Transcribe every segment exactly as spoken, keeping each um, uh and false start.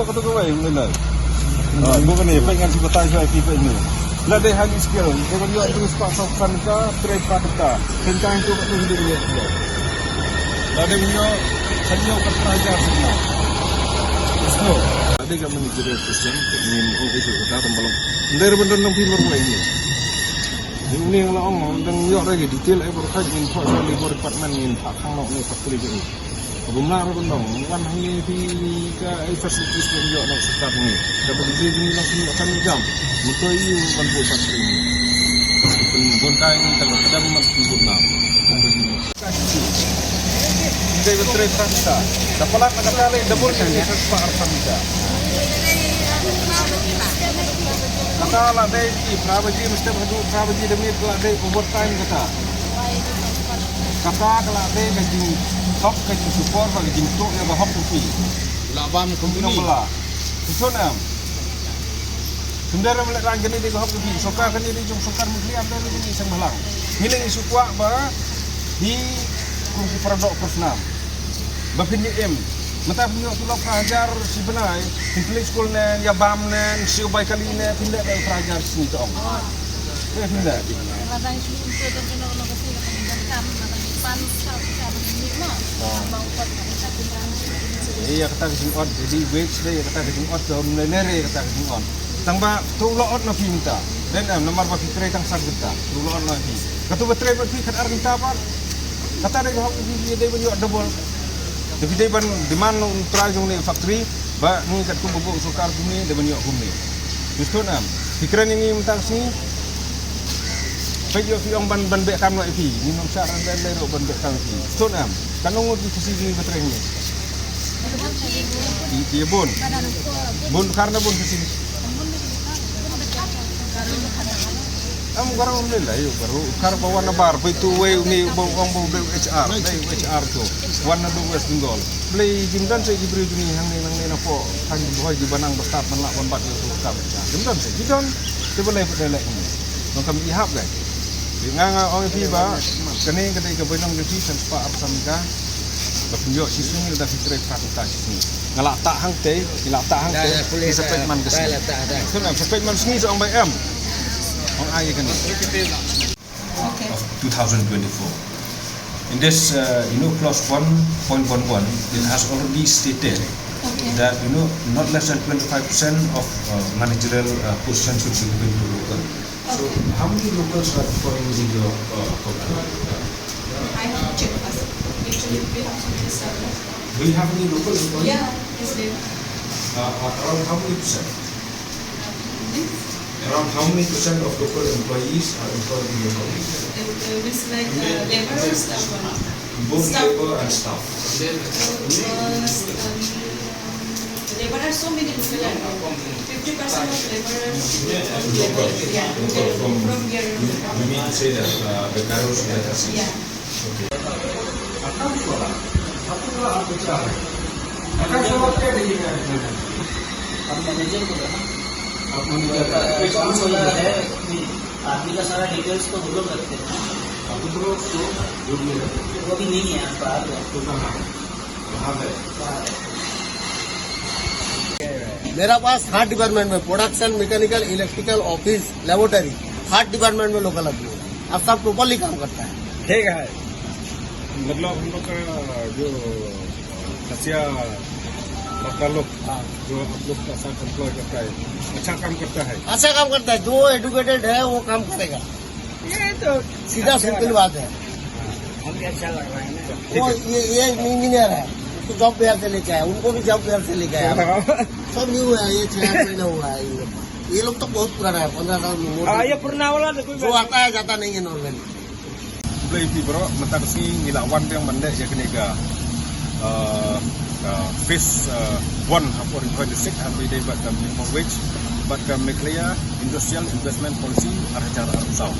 nguh katu kawei, ym lei lei. Ah, nguh kane, peit ngan shu batai shuwa ïa phi, peit ne. Lada dei highly skilled, dei ban ïoh tang spah saw phew san ka, trei pat ka. Tang tang tu ka tu dei ban ïoh. Lada dei ban ïoh, kan ïoh ka trei ja sini. Let's go. Lada dei ka managerial position, ngin ong issue ka ta tang ba long. Ndai ruh ban don nang phi marwei ni. Ni uni nga la ong, dang ïoh re ki detail ai baroh, ngin thoh sha Labour Department, ngin phah khang noh ne factory jong ngi. Ka bym lah ruh ban long, wan hangne phi ka ai facilities ban ïoh na sorkar ngi. Ka ba ki jong ngi long ki ïoh kan jam. Mynta ïoh ban buh factory ngi. Pynbun kai ngi tang ka dang mat pynbun na. Dei ba trei phra kynta. Da palat na kata lei double ni, dei spah ar kynta. Kata la dei ki phra baje mynstep haduh phra baje da miet, la dei overtime kata. Kata ka la dei ka jinghok, ka jingsukor bad ka jingtuh ïa ka hok jong phi. La bam company. Phi sngewthuh em? Hynrei ym lehrain, kane dei ka hok jong phi. Sorkar kane dei jong sorkar Meghalaya, ym dei jong ngi seng bhalang. Ngi leh, ngi shu kwah ba phi kum ki paradoh para snam ba phin ïa im. Mynta phin ïoh tulop phra hajar shi bnai, phin plie skul ne, ïa bam ne, siew bai kali ne, phin leh da phra hajar shi sngi, to ong. Te phin leh. Ïa kata ka jingot, dei wage, dei kata ka jingot, ka ym lei lei re kata ka jingot. Tang ba to la ot na phi mynta. Dei em, namar ba phi trei tang san kynta, to la ot na phi. Katu ba trei bad phi khatar kynta pat. Kata dei ka hok phi, phi dei ban ïoh double. Te phi dei ban demand na u trai jong une u factory ba ngi katkum ba buh sorkar kumne, dei ban ïoh kumne. Phi sngewthuh em? Phi kren ïa ngi mynta ka sngi. Peit, ïoh phi ong ban, ban beh kam noh ïa phi. Ngim shah ran lei lei ruh ban beh kam ïa phi. Sngewthuh em? Katno ngut ki Khasi jong ngi ba trei hangne? Ki, ki bun. Bun, kar na bun Khasi. Em, ka rong ym lei lei, ïa ka rong. Kar ba wan na bar, peit tu wei une ba ong ba u dei u H R, dei u H R tu. Wan na West Bengal. Balei kim don shuh ki briew jong ngi hangne nangne na pdeng, kan ki hoi ki ba nang ba stad ban lah ban bat ïa u kam. Kim don shuh, ki don. Te balei ba dei leh hangne? Nongkam i hap gai. Nga nga ong ïa phi ba kane ka dei ka bainong ka phi san spah arphew san ka. Ba pynïoh shi sngi lada phi trei phra kynta shi sngi. Nga la tah hangtei, nga la tah hangtei. Sa peit man ka sngi. Sa peit man sngi sa ong ba em. Ong ai kane. Of two thousand twenty-four. In this, uh, you know, clause one point one one, it has already stated that, you know, not less than twenty-five percent of, uh, managerial, uh, positions should be given to local. So, how many locals are employing in your, uh, company? I have to check first. Actually, we have so many staff. Do you have any local employees? Yeah, yes, there. Uh, uh, around how many percent? Means? Around how many percent of local employees are employed in your company? Uh, uh, means like, uh, laborers, staff. Both labor and staff. Uh, um, there are so many people. Fifty percent of laborers. Local. Yeah, local. From, from here. You, you mean to say that, uh, the Garos and the Khasis? Yeah. Okay. आप मैनेजर को है ना? आप मैनेजर को है। आदमी का सारा डिटेल्स तो वो लोग रखते हैं। आप लोग तो जो भी रखते हैं। वो भी नहीं है, बाहर है। तो कहाँ है? मेरा पास हर डिपार्टमेंट में, production, mechanical, electrical, office, laboratory, हर डिपार्टमेंट में लोकल आदमी है और सब प्रॉपरली काम करता है। ठीक है। मतलब हम लोग का जो खसिया वर्कर लोग, हाँ। जो आप लोग का साथ एम्प्लॉय करता है, अच्छा काम करता है। अच्छा काम करता है, जो एजुकेटेड है वो काम करेगा। ये तो सीधा अच्छा सिंपल बात है। हमें अच्छा लग रहा है ना। वो ये, ये इंजीनियर है, उसको जॉब फेयर से लेके आया, उनको भी जॉब फेयर से लेके आया। हाँ। सब न्यू है, ये छह आठ महीना हुआ है इन लोग। ये लोग तो बहुत पुराना है, पन्द्रह साल में। हाँ, ये पुराना वाला तो कोई जो बात आता है, जाता नहीं है normally. Khublei phi baroh, mynta ka sngi ngi la wan biang ban leh ïa kane ka, uh, ka phase, uh, one hapoh Ri Bhoi District, haba ïadei bad ka minimum wage bad ka Meghalaya Industrial Investment Policy ar hajar arphew saw.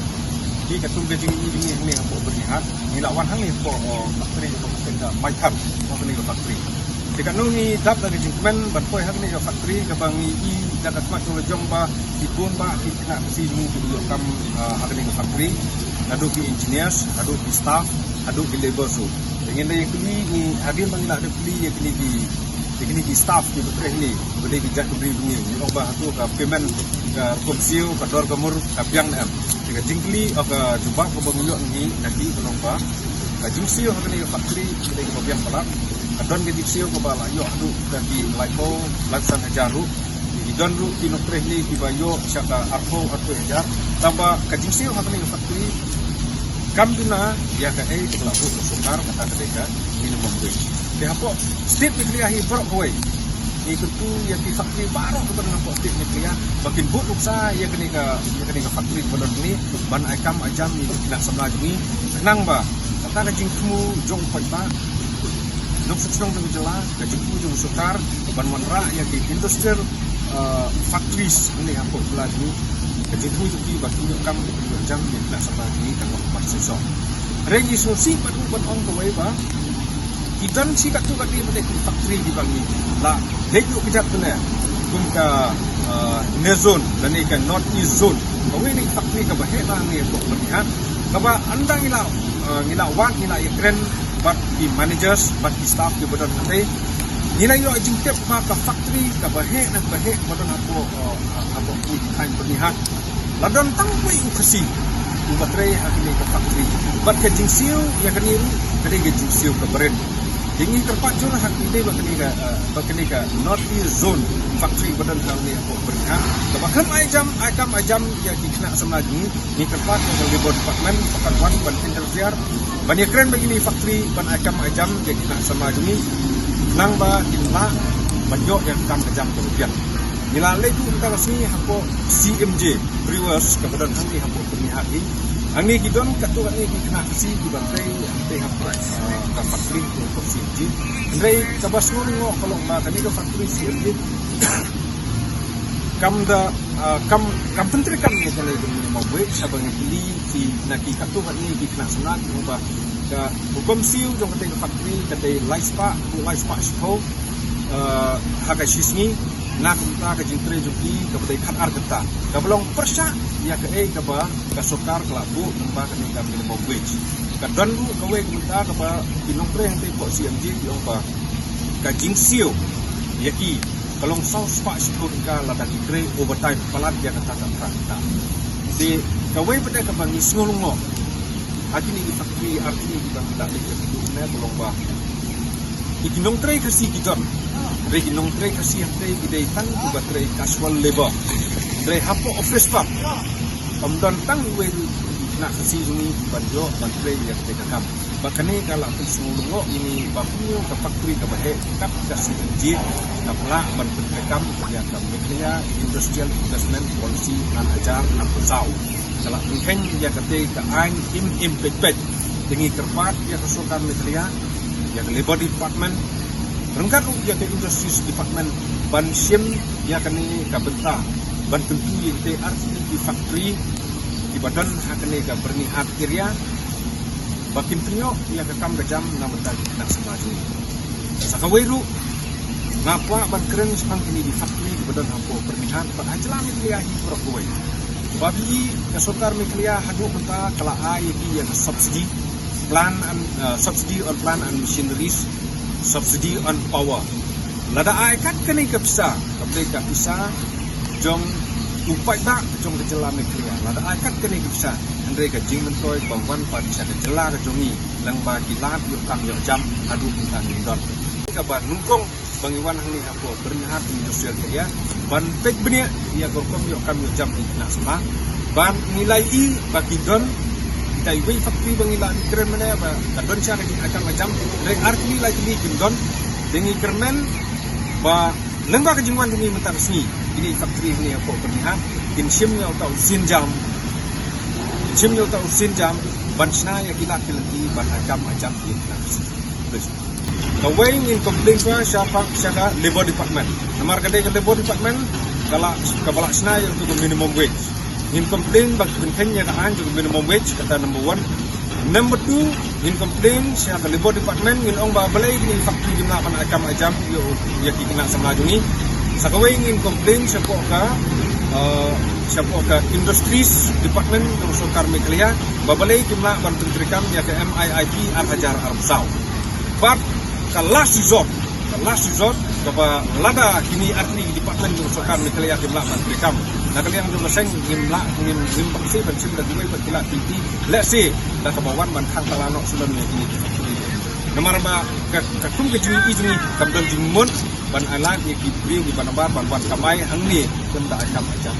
Ki katkum ka jingïohi jong ngi hangne hapoh Byrnihat, ngi la wan hangne hapoh, uh, factory hapoh ka Maitham, hapoh kane ka factory. Te katno ngi dap da ka jingkmen ban poi ha kane ka factory kaba ngi i da ka khmat jong la jong ba ki bun bah ki khynnah Khasi jong ngi ki ïoh kam, ah, ha kane ka factory, naduh ki engineers, haduh ki staff, haduh ki labour ruh. Te ngin da ïa kylli, ngi hadien ba ngi la da kylli ïa kine ki, ïa kine ki staff kiba trei hangne, kiba dei ki jait bynriew jong ngi, ngi ong ba hato ka payment ka rukom siew, ka dor ka mur ka biang ne em. Te ka jingkylli, ah, ka jubab kaba ngi ïoh na ki ka long ba ka jingsiew ha kane ka factory ka dei kaba biang palat. Ka don ka jingsiew kaba la ïoh haduh ka ki laiphew, laiphew san hajar ruh. Ki don ruh ki nongtrei hangne kiba ïoh sha ka arphew, arphew hajar. Tangba ka jingsiew ha kane ka factory kam duna ïa kaei kaba la buh da ka sorkar, kata ka dei ka minimum wage. Te hapoh state Meghalaya hi baroh kawei ngi kyntu ïa ki factory baroh kaba don hapoh state Meghalaya ba kin bud nuksa ïa kane ka, ïa kane ka factory kaba don hangne ban ai kam ai jam ïa ki khynnah samla jong ngi, khnang ba kata ka jingthmu jong u paidbah, nongshong shnong jong ka jylla, ka jingthmu jong ka sorkar ban wanrah ïa ki industrial, uh, factories hangne hapoh jylla jong ngi, ka jingthmu jong ki ba kin ïoh kam, kin ïoh jam ïa ki khynnah samla jong ngi kan long kaba shisha. Hynrei ngi sngewsih bad u ban ong kawei ba ki don shi katto katne pat ki factory kiba ngi la leit ïuh kjat pynleh kum ka, uh, NEZ zone lane ka North East zone. Kawei na ki factory kaba heh lang hangne hapoh Byrnihat, kaba ynda ngi la, uh, ngi la wad, ngi la ïakren bad ki managers bad ki staff kiba don hangtei, ngi la ïoh jingtip ba ka factory kaba heh na kaba heh ba don hapoh, uh, hapoh ki thaiñ Byrnihat, la don tang uwei u Khasi uba trei ha kane ka factory. Bad ka jingsiew ïa kane ruh ka dei ka jingsiew kaba rit. Te ngi kyrpad jur ha kane ba kane ka, eh, ba kane ka North East Zone factory ba don hangne hapoh Byrnihat, kaba khlem ai jam, ai kam ai jam ïa ki khynnah samla jong ngi, ngi kyrpad ïa ka Labour Department ba kan wan ban interfere, ban ïakren bad kine factory ban ai kam ai jam ïa ki khynnah samla jong ngi, khnang ba kin lah ban ïoh ïa ka kam ka jam kaba biang. Ngi la leit buh mynta ka sngi hapoh C M J Brewers kaba don hangne hapoh Byrnihat hi. Hangne ki don katto katne ki khynnah Khasi kiba trei, trei hapoh, ah, ka factory hapoh C M J. Hynrei kaba sngewlyngngoh ka long ba kane ka factory C M J kam da, ah, kam, kam pyntreikam ïa kane ka minimum wage, haba ngi kylli ki na ki katto katne ki khynnah samla ki ong ba ka hukum siew jong katei ka factory ka dei lai spah, lai spah shiphew, ah, ha ka shi sngi. Na ka bynta ka jingtrei jong ki kaba dei khatar kynta, kaba long pyrshah ïa kaei kaba ka sorkar ka la buh lyngba kane ka minimum wage. Ka don ruh kawei ka bynta kaba ki nongtrei hangtei hapoh C M G ki ong ba ka jingsiew ïa ki ka long saw spah shiphew tyngka lada ki trei overtime palat ïa kata ka phra kynta. Te kawei pat de kaba ngi sngew lyngngoh ha kine ki factory, ar kine kiba ngi la leit ïa ka duh ne ka long ba ki, ki nongtrei Khasi ki don. Hynrei ki nongtrei Khasi hangtei ki dei tang kiba trei casual labor. Hynrei hapoh office park ym don tang iwei ruh i khynnah Khasi jong ngi ban ïoh ban trei ïa kata ka kam. Ba kane ka la pynsngew lyngngoh ïa ngi ba kumno ka factory kaba heh kat ka C M G ka lah ban pyntreikam ïa ka Meghalaya Industrial Investment Policy ar hajar arphew saw. Ka la pynkheiñ ïa katei ka aiñ im im peit peit. Te ngi kyrpad ïa ka sorkar Meghalaya, ïa ka Labour Department, ryngkat ruh ïa ka Industries Department ban shim ïa kane ka bynta ban kyntu ïa katei ar tylli ki factory kiba don ha kane ka Byrnihat area ba kin pynïoh ïa ka kam ka jam na bynta ki khynnah samla jong ngi. Sa kawei ruh, nga kwah ban kren shaphang kine ki factory kiba don hapoh Byrnihat bad ha jylla Meghalaya hi baroh kawei. Ba phi i ka sorkar Meghalaya haduh mynta ka la ai ïa ki ïa ka subsidy, plant and, uh, subsidy on plant and machineries, subsidy on power. Lada ai kat kane ka pisa kaba dei ka pisa jong u paidbah jong ka jylla Meghalaya, lada ai kat kane ka pisa, hynrei ka jingmyntoi ba wan pat sha ka jylla ka jong ngi lyngba ki lad ïoh kam ïoh jam haduh mynta ngim don. Kaba nyngkong ba ngi wan hangne hapoh Byrnihat Industrial Area ban peit bniah ïa ka rukom ïoh kam ïoh jam ki khynnah samla. Ban ngi la ïohi ba ki don kitai wei factory ba ngi la kren mynne ba ka don sha ka jingïoh kam ïoh jam, hynrei ar tylli lai tylli kim don. Te ngi kyrmen ba lyngba ka jingwan jong ngi mynta ka sngi, kine ki factory hangne hapoh Byrnihat kin shim ïa uta u sienjam, kin shim ïa uta u sienjam ban shna ïa ki lad ki lynti ban ïoh kam ïoh jam ki khynnah Khasi. Kawei ngin complain pat sha ka, sha ka Labour Department. Namar ka dei ka Labour Department ka la, kaba la shna ïa ka minimum wage. Ngin complain ba ki pynkheiñ ïa ka aiñ jong ka minimum wage, kata number one. Number two, ngin complain sha ka Labour Department, ngin ong ba balei kine ki factory kim lah ban ïoh kam ïoh jam ïa ki khynnah samla jong ngi. Sa kawei ngin complain shapoh ka, uh, shapoh ka Industries Department jong sorkar Meghalaya ba balei kim lah ban pyntreikam ïa ka M I I P ar hajar arphew saw. Bad ka last resort, ka last resort kaba lada kine ar tylli ki department jong sorkar Meghalaya kim lah ban treikam, na ka liang jong ka seng ngim lah, ngim, ngim bakse ban shim da kiwei pat ki lad ki lynti, lehse da kaba wan ban khang kylla noh shlem ïa kine ki factory. Namar ba ka, katkum ka jingïohi jong ngi kam don jingmut ban ai lad ïa ki briew kiba nabar ban wan kamai hangne, ym da ai kam ai jam.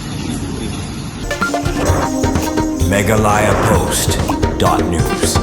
Meghalaya Post dot news.